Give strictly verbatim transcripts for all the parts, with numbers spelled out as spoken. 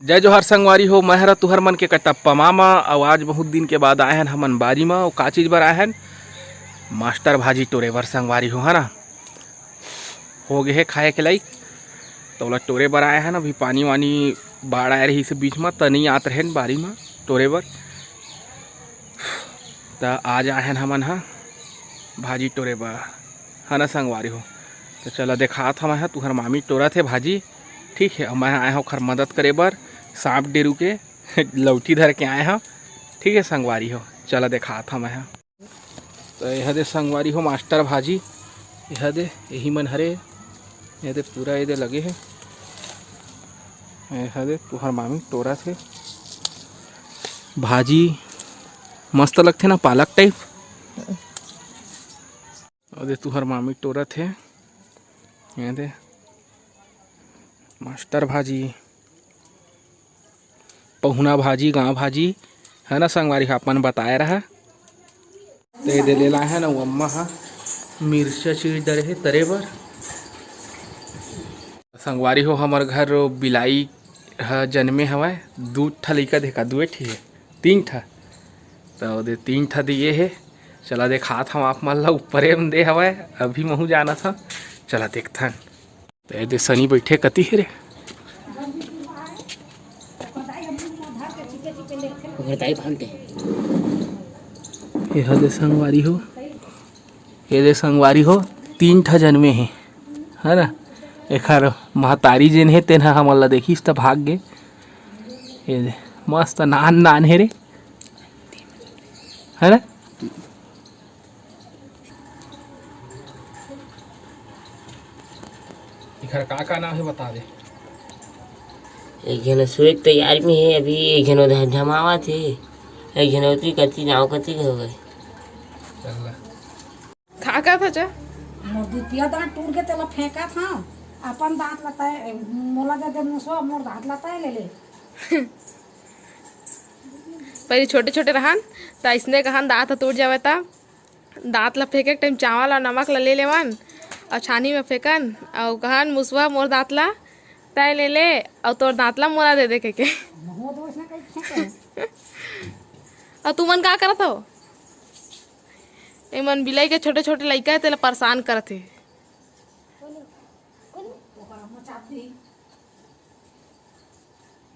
जय जोहार संगवारी हो, मैं हरा तुहर मन के कटप्पा मामा। अउ आज बहुत दिन के बाद आए हन हमन बारी म। अउ का चीज बर आए हन? मास्टर भाजी टोरे बर संगवारी हो, है ना। हो गे हे खाए के लाइक, त ओला टोरे बर आए हन। अभी पानी वानी बाढ़ आए रहिस बीच म, त नइ आत रहेन बारी म टोरे बर। त आज आए हन हमन ह भाजी टोरे बर, है ना संगवारी हो। त चला देखात हवं मैं ह, तुहर मामी टोरत हे भाजी, ठीक हे। अउ मैं ह आए हव ओखर मदद करे बर, सांप डेरू के लौठी धर के आए हव, ठीक हे संगवारी हो। चला देखात हवं मैं ह। त एह दे संगवारी हो मास्टर भाजी, एह दे एही मन हरे, एह दे पूरा एह दे लगे हे। एह दे तुहर मामी टोरत हे भाजी, मस्त लगथे ना पालक टाइप। एह दे तुहर मामी टोरत हे, एह दे मास्टर भाजी, पहुना भाजी, गाँव भाजी, है ना संगवारी हो, अपन बताए रहा। त एदे ले लाए हन अउ अम्मा ह मिर्चा चीर डरे हे तरे बर। संगवारी हो, हमर घर ओ बिलाई ह जनमे हवय, दू ठा लइका देखे, दुए ठी हे, तीन ठा। त ओदे तीन ठा दिए हे। चला देखात हवं आप मन ला, ऊपरे म दे हवय, अभी महूँ जानत हवं। चला देखथन। त एदे सनी बइठे कति हे रे? ओकर दाई भान के। एह दे संगवारी हो, एदे संगवारी हो, तीन ठा जनमे हे, है ना। एखर महतारी जेन हे, तेन ह हमन ला देखिस त भाग गे। एदे मस्त नान नान हे रे, है ना। एखर का का नाम हे, बता दे। एक झन सोए के तैयारी में हे अभी, एक झन उधर झमावत हे, एक झन उतरी कति नाव कति हो गए। चल ला। का का था चा? मोर दुतिया दांत टूट के तेला फेंकत हंव, अपन दांत लताए, मोला दे दे मुसवा, मोर दांत लताए ले ले। पहले छोटे छोटे रहन, त अइसने कहन दांत ह टूट जावय, त दांत ला फेंके के टाइम चावल अउ नमक ला ले लेवन अउ छानी में फेंकन अउ कहन, "मुसवा, मोर दांत ला तय ले ले अउ तोर दांत ला मोला दे दे," कहिके। अउ तुमन का करत हो? एमन बिलाई के छोटे छोटे लइका हे, तेला परेशान करत हे।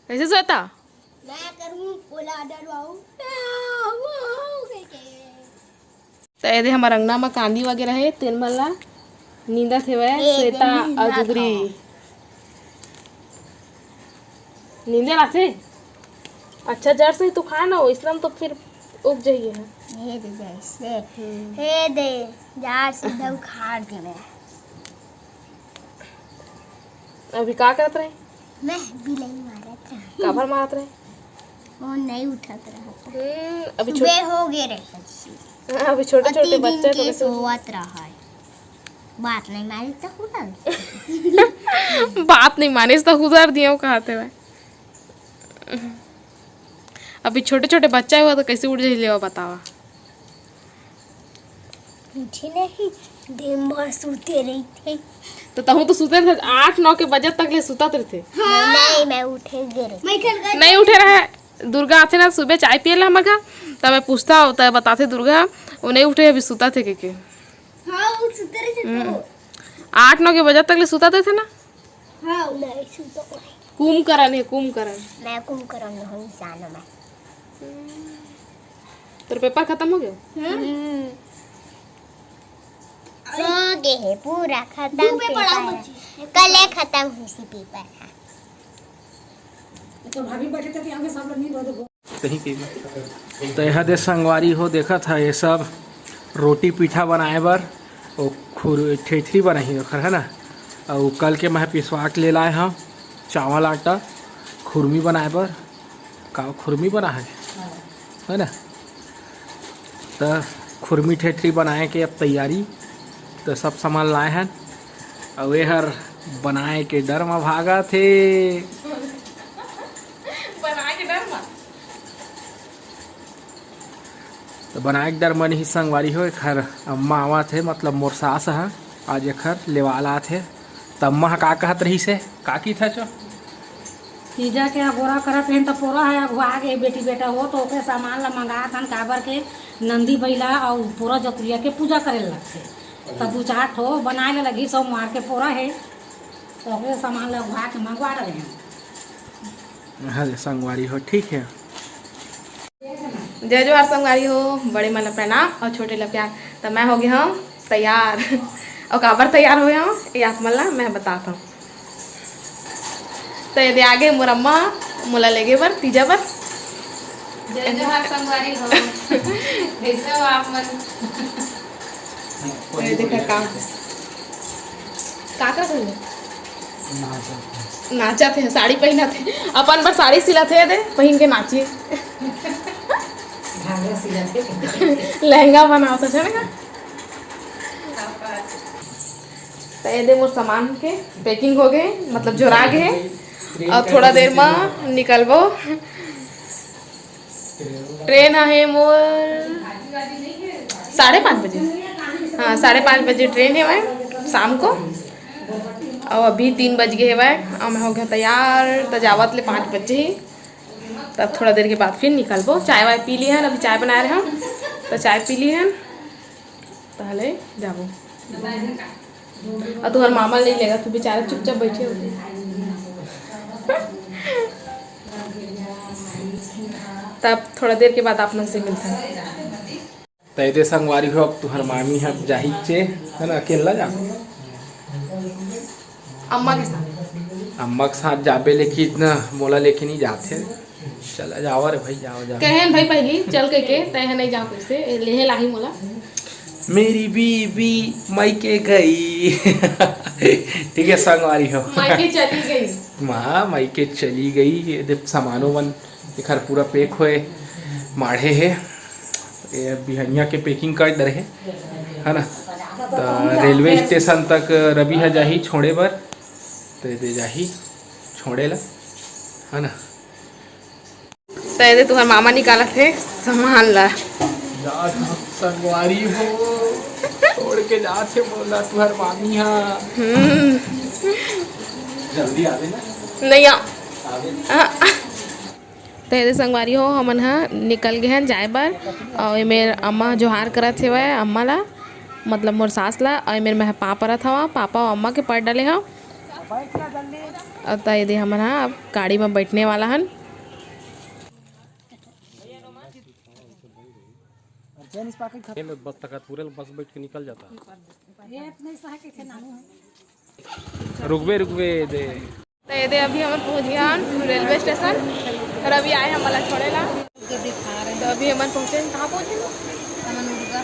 कइसे श्वेता? मैं करूँ, ओला डरवाऊँ। त एदे हमर अंगना म कांदी वगैरह हे, तेन मन ला नींदत हेवय ए, श्वेता अउ डुगरी। नींदे लाथे? अच्छा, जड़ से ही तो खा ना हो, इसलिए तो फिर उग जाइए ना। ये दे जैसे, हम्म। ये दे, जड़ से दे उखाड़ देवे। अभी का करत रहे? मैं बिलाई मारत रहा। काबर मारत रहे? वो नहीं उठत रहा। हम्म, अभी सुबह हो गए रहे। हाँ, अभी छोटे छोटे बच्चा तो कैसे सोवत रहा है। बात नहीं मानिस त हुदर। बात नहीं मानिस त हुदर दियो कहत हे। अभी छोटे छोटे बच्चा हुआ तो कैसे उठ जाही लेवा बतावा। उठे नहीं, दिन भर सुते रहिथे। तो तहूँ तो सुते रहिथे, आठ नौ के बजे तक ले सुतत रहिथे। हाँ। नहीं, मैं उठे गे रहे। नहीं उठे रहे। दुर्गा आथे ना सुबह चाय पिए ला हमर घर, तब मैं पूछता हूँ, तब बताथे दुर्गा, वो नहीं उठे, अभी सुतत हे कहिके। हाँ, वो सुते रहे थे हम्म। तो। आठ नौ के बजे तक ले सुतत रहिथे ना। हाँ, नहीं सुतत रहे। कुंभकर्ण हे, कुंभकर्ण। मैं कुंभकर्ण नहीं जानो मैं। तोर पेपर खतम हो गयो? हम्म। हो गे हे पूरा खतम दू पेपर आऊ पेपर। बचे। कल खतम होइस पेपर ह। तो भाभी बैठे थे कि आगे सब लोग नींद हो तो कहीं के। तो एह दे संगवारी हो देखत ह, ये सब रोटी पीठा बनाए बर, ओ खुर-, ठेठरी बनाही ओखर, है ना। अउ कल के मैं पिसवा के ले लाए हव चावल आटा, खुरमी बनाए बर। का खुरमी बना है, है ना। त खुरमी ठेठरी बनाए के अब तैयारी, त सब सामान लाए हन। अउ एहर बनाए के डर म भागत हे। बनाए के डर म? त बनाए के डर म नहीं संगवारी हो, एखर अम्मा आवत हे, मतलब मोर सास ह, आज एखर लेवाल आत हे। त अम्मा ह का कहत रहिस हे, का किथा चो? तीजा के अगोरा करत रहेन त पोरा ह अघुआ गे बेटी बेटा हो, तो ओकरे सामान ला मंगात हन, काबर के नंदी बइला अउ पोरा जतुरिया के पूजा करे लगथे। त दू चार ठो बनाए ले लगही, सोमवार के पोरा हे, तो ओकरे सामान ला अघुआ के मंगवा डरे हन। हाँ जी, संगवारी हो, ठीक है। जय जोहार संगवारी हो, बड़े मन ला प्रणाम अउ छोटे ला प्यार। त मैं हो गे हंव तैयार। अउ काबर तैयार होए हंव, ये आप मन ला मैं बतात हंव। त ये दे आगे मोर अम्मा, मोला लेगे बर, तीजा बर। जय जोहार संगवारी हो। कइसे हो आप मन? ये देखा का, का करत हे? नाचत हे, साड़ी पहिनत हे, अपन बर साड़ी सिलत हे, दे पहिन के नाची। घाघरा सिलत हे। लहंगा बनावत हे ना। त ये दे मोर सामान के packing हो गे, मतलब झोरा गे हे। अउ थोड़ा देर म निकलबो। ट्रेन हे मोर साढ़े पाँच बजे। हाँ, साढ़े पाँच बजे ट्रेन हे वह शाम को। अउ अभी तीन बज गे हे वह, अउ मैं हो गे हंव तैयार, त जावत ले पाँच बजे ही। तब थोड़ा देर के बाद फिर निकलबो। चाय वाय पी लिए हन, अभी चाय बनाए रहे हन, त चाय पी लिए हन, तहले जाबो। अउ तुहर मामा नइ लेगा, तू बेचारा चुपचाप बइठे हो। तब थोड़ा देर के बाद आप मन से मिलथन। त ये दे संगवारी हो, अब तुहर मामी ह जाही चे, है ना, अकेला जा। अम्मा के साथ। अम्मा के साथ जाबे, लेकिन मोला लेके नइ जाथे। चला जावा रे भाई, जावा, जावा। कहेन भाई पहिली चल कहिके, तैं ह नइ जाव कइसे, लेहे लाही मोला। मेरी बीबी मायके गई। ठीक है संगवारी हो। मायके चली गई। माँ मायके चली गई। ये दे सामानो मन एखर पूरा pack होए माढ़े हे। ये बिहनिया के packing कर डरे हे, है ना। त रेलवे स्टेशन तक रवि ह जाही छोड़े बर, त ये दे जाही छोड़े ला, है ना। त ये दे तुहर मामा निकालत हे सामान ला। जात हंव संगवारी हो, छोड़ के जात हे मोला तुहर मामी हा। हम्म। जल्दी आवे ना। नहीं आ। आवे। आ। त ये दे संगवारी हो, हमन ह निकल गे हन जाए बर। अउ ये मेर अम्मा जोहार करत हेवय अम्मा ला, मतलब मोर सास ला। अउ ये मेर मैं ह पाँव परत हवं, पापा अउ अम्मा के पर डले हव। अउ त ये दे हमन ह अब गाड़ी म बैठने वाला हन। ये लो बस तक पूरे बस बैठ के निकल जाता। रुकबे, रुकबे दे। त ये दे अभी हमन पहुंच गे हन रेलवे स्टेशन। अउ अभी आए हमन ला छोड़े ला। त अभी हमन पहुंचे हन, कहाँ पहुंचे हन? हमन उरगा।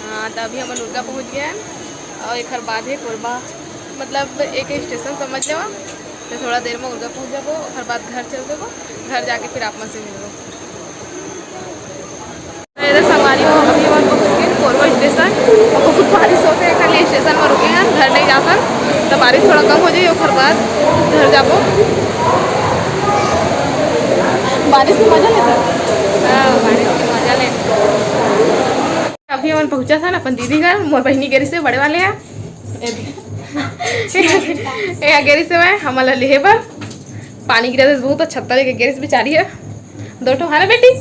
हाँ, त अभी हमन उरगा पहुंच गे हन। अउ एखर बाद हे कोरबा, मतलब एक ही स्टेशन समझ लेवा। त थोड़ा देर में उरगा पहुंच जाबो, ओखर बाद घर चल देबो। घर जाके फिर आप मन से मिलबो। त ये दे संगवारी हो, अभी हमन पहुंच गे कोरबा स्टेशन। अउ बहुत बारिश होत हे, खाली स्टेशन में रुके हन, घर नइ जाथन। त बारिश थोड़ा कम हो जाही, ओखर बाद घर जाबो। बारिश के मजा लेथन। हाँ, बारिश के मजा ले। अभी हमन पहुंचत हन अपन दीदी घर, मोर बहिनी गे रिहिसे बड़े वाले ह। ए, ए, गे रिहिसे हमन ला लेहे बर। पानी गिरत हे बहुत, छत्ता लेके गे रिहिसे बेचारी ह। दो ठो है ना बेटी?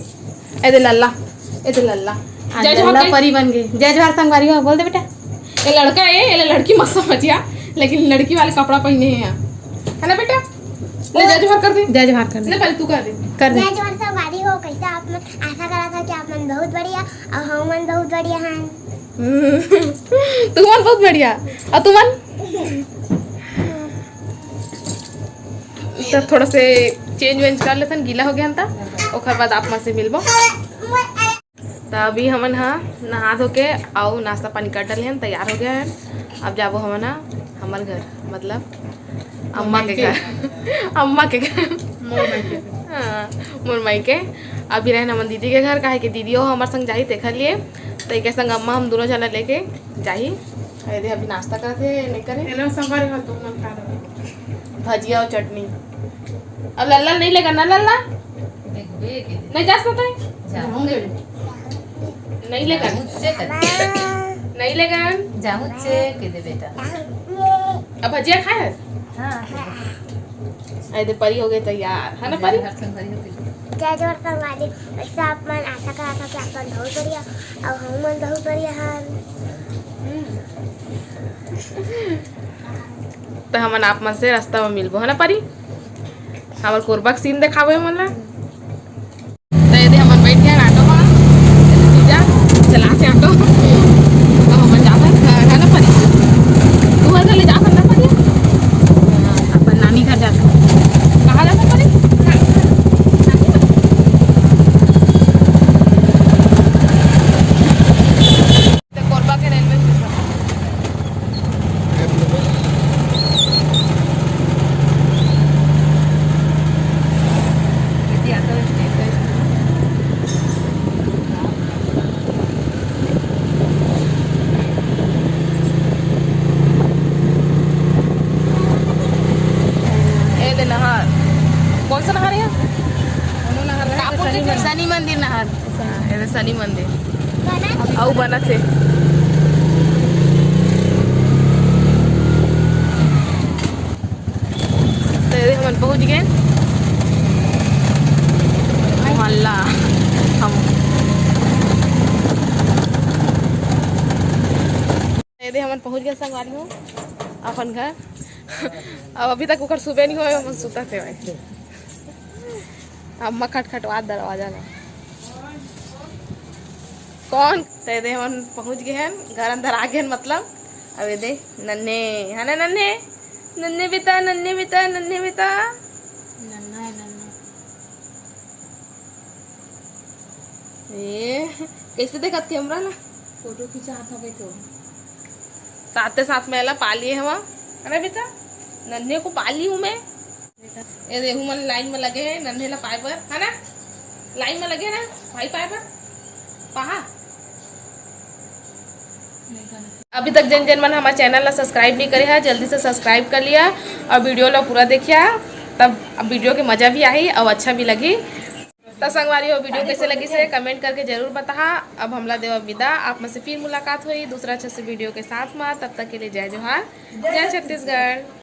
ए दे लल्ला, ए दे लल्ला। आज जय जोहार लल्ला कही। परी बन गई। जय जोहार संगवारी हो, बोल दे बेटा। ये लड़का है, ये लड़की मत समझिया, लेकिन लड़की वाले कपड़ा पहने हैं यहाँ। है ना बेटा? ले जय जोहार कर दे। जय जोहार कर दे। ले पहले तू कर दे। कर दे। जय जोहार संगवारी हो, कैसे आप मन? आशा करा था कि आप मन बहुत बढ़िया अउ हम मन बहुत बढ़िया हैं। हम्म, तू मन बहुत बढ़िया। अउ तू मन? त थोड़ा से change वेंज कर लेथन, गीला हो गे हन त, ओखर बाद आप मन से मिलबो। त अभी हमन ह नहा धो के अउ नाश्ता पानी कर डले हन, तैयार हो गे हन। अब जाबो हमन ह हमर घर, मतलब अम्मा के घर। अम्मा के घर। मोर मायके। हाँ, मोर मायके। अभी रहेन हमन दीदी के घर, काहे कि दीदी ओ हमर संग जाही, तेखर लिए। त एके संग अम्मा हम दुनों झन ला लेके जाही। अरे दे, अभी नाश्ता करत हे, नइ करे? एला संगवारी हो, तुम मन खा लो। भजिया अउ चटनी। अब लल्ला नइ लेगन ना, लल्ला? देखबे के दे। नइ जास ना तैं? जाऊंगे। नइ लेगन। जाऊं से कर। नइ लेगन। जाऊं से के दे बेटा। अब भजिया खाए हस? हाँ। ए दे परी हो गे तैयार, है ना परी? जय जोहार संगवारी, वैसे आप मन आशा करत हो कि आप मन बहुत बढ़िया, अउ हम मन बहुत बढ़िया हन। त हमन आप मन से रास्ता में मिलबो, है ना परी? हमर कोरबा के scene देखाबो हमन ला। त ये दे हमन बैठ गए ऑटो में, ये दे जीजा चलाथे ऑटो। अब हमन जाथन घर, है ना परी? तू हर घर ले जाथन ना परी? अपन नानी घर जाथन। कहाँ जाथन परी? नानी घर। कोरबा के रेलवे स्टेशन। ए दे नहर। कौन सा नहर है? कोनो नहर रहे तो कापुर शनि के मंदिर। शनि मंदिर नहर। हाँ, ये शनि मंदिर। अउ बनत हे। त ये हमन पहुंच गए मोहल्ला। हम ये हमन पहुंच गए संगवारी हो अपन घर। अब अभी तक ओकर सुबह नहीं होय, हमन सुतत हे भाई। अम्मा खटखटवात दरवाजा ला। कौन? त ये दे हमन पहुंच गए हैं घर, अंदर आ गए हैं मतलब। अब ये दे नन्हे, है ना नन्हे? नन्हे बेटा, नन्हे बेटा, नन्हे बेटा। नन्हा है, नन्हा। ए, कैसे देखत कैमरा ला? फोटो खिंचात हवे तो। साथे साथ में एला पालिए हवा, है ना बेटा? नन्हे को पाली हूँ मैं। ये देखो मन लाइन में लगे हैं नन्हे ला पाए बर, है ना? लाइन में लगे हैं ना भाई पाए बर, पहा। अभी तक जेन जेन मन हमारे चैनल ला सब्सक्राइब नहीं करे है, जल्दी से सब्सक्राइब कर लिया और वीडियो ला पूरा देखिया, तब अब वीडियो के मजा भी आही और अच्छा भी लगी। तो संगवारी हो, वीडियो कैसे लगी से कमेंट करके जरूर बताहा। अब हमला देवा विदा, आप में से फिर मुलाकात हुई दूसरा अच्छे से वीडियो के साथ में। तब तक के लिए जय जोहार, जय छत्तीसगढ़।